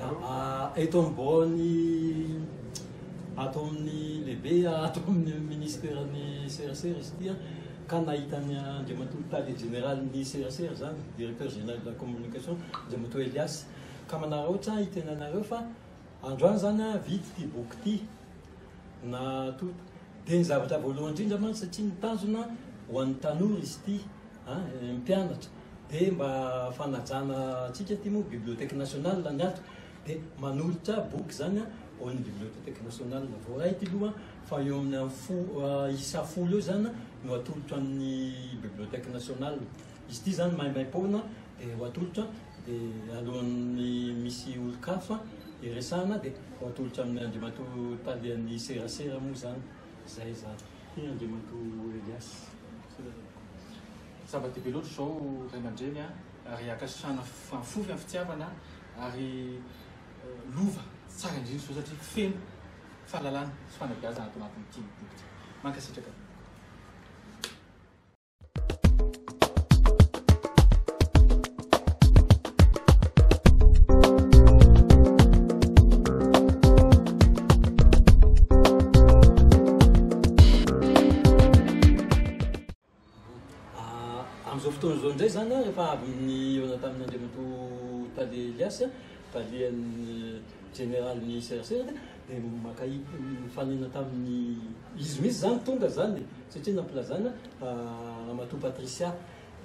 Eto amin'ny biraon'ny ato amin'ny lehibe ato amin'ny ministeran'ny serasera izy ity ka nahita ny Andriamatoa Tale Jeneralin'ny serasera izany, Directeur Général de la Communication, Andriamatoa Elias. Ka manararaotra hiteny anareo fa androany izany vita ity boky ity na tota. Dia ny zavatra voalohany indrindra mantsy satria ny tanjona ho an'ny tanora izy ity. Ny mpianatra dia mba fanajana antsika aty moa bibliothèque nationale ny ato dia manolotra boky zany ho an'ny bibliothèque nationale. Voaray ity aloha fa eo amin'ny fo isa folo eo zany no atolotra amin'ny bibliothèque nationale. Izy ity zany maimaim-poana dia ho atolotra dia alohan'ny misy olon-kafa hiresahana dia ho atolotra amin'ny Andriamatoa talehan'ny serasera moa zany zay zany. Ity Andriamatoa Elias. Zava-dehibe loatra izao ray aman-dreny a, ary ankasitrahana fofy amin'ny fitiavana ary lova tsara indrindra izao satria feno fahalalana sy fanabeazana ato anatin'ity boky ity. Mankasitraka. Amin'izao fotoana izao indray izany an, rehefa avy nihaona tamin'ny Andriamatoa Tale Elias, talehan'ny jeneralin'ny serasera dia maka nifanena tamin'ny izy mihitsy izany tonga izany e, satria nampilazana Ramatoa Patricia.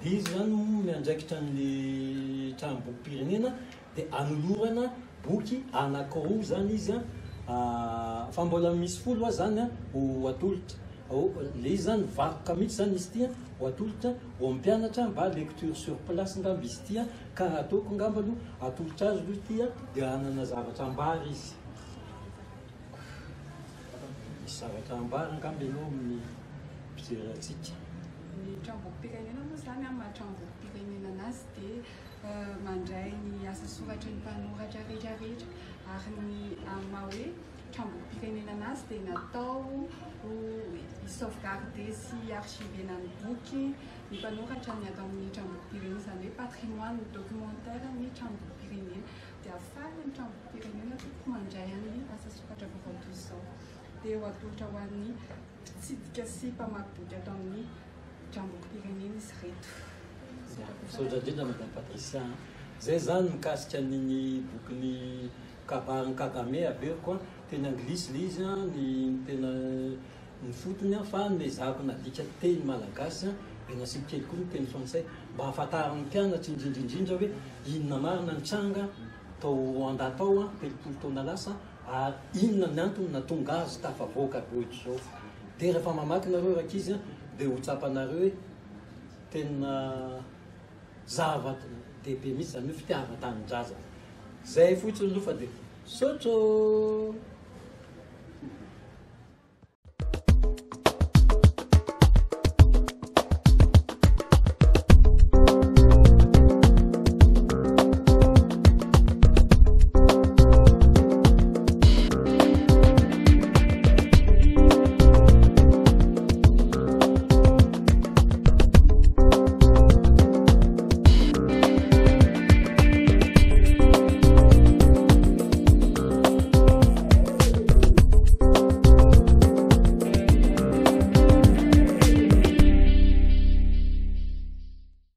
Dia izy izany no miandraikitra an'ilay tranombokim-pirenena dia anolorana boky anankiroa izany izy an, fa mbola misy folo aza izany an ho atolotra. Ilay izy izany vakoka mihitsy izany izy ity an, ho atolotra ho an'ny mpianatra mba lecture sur place angamba izy ity an, ka raha ataoko angamba aloha atolotra azy aloha ity an, dia hanana zavatra ambara izy. Misy zavatra ambara angamba ianao amin'ny mpijery antsika. Ny tranombokim-pirenena moa izany amin'ny maha tranombokim-pirenena anazy dia mandray ny asa soratry ny mpanoratra rehetra rehetra ary ny amin'ny maha hoe tranombokim-pirenena anazy dia natao ho hi-sauvegarder sy hi-archiver-na ny boky ny mpanoratra ny ato amin'ny tranombokim-pirenena, izany hoe patrimoine documentaire ny tranombokim-pirenena. Dia faly ny tranombokim-pirenena tompoko mandray an'ny asa soratra vaovao toy izao. Dia ho atolotra ho an'ny mpitsidika sy mpamaky boky ato amin'ny tranombokim-pirenena izy ireto. Misaotra indrindra Madame Patricia a. Zay zany mikasika an'iny bokin'i kabarin'i Kagame averiko a, teny anglisy le izy a, ny tena ny fotony a, fa nezahako nadika teny malagasy a, de nasiako kely koa ny teny frantsay mba hahafantaran'ny mpianatra indrindra indrindra hoe inona marina ny tranga tao Rwanda tao a, 30 taona lasa ary inona ny antony nahatonga azy tafavoaka be ohatr'izao. De rehefa mamaky nareo rankizy a, de ho tsapanareo hoe Tena zava-dehibe mihitsy izany hoe fitiavan-tanindrazana. Zay fotsiny aloha fa dia misaotra ô!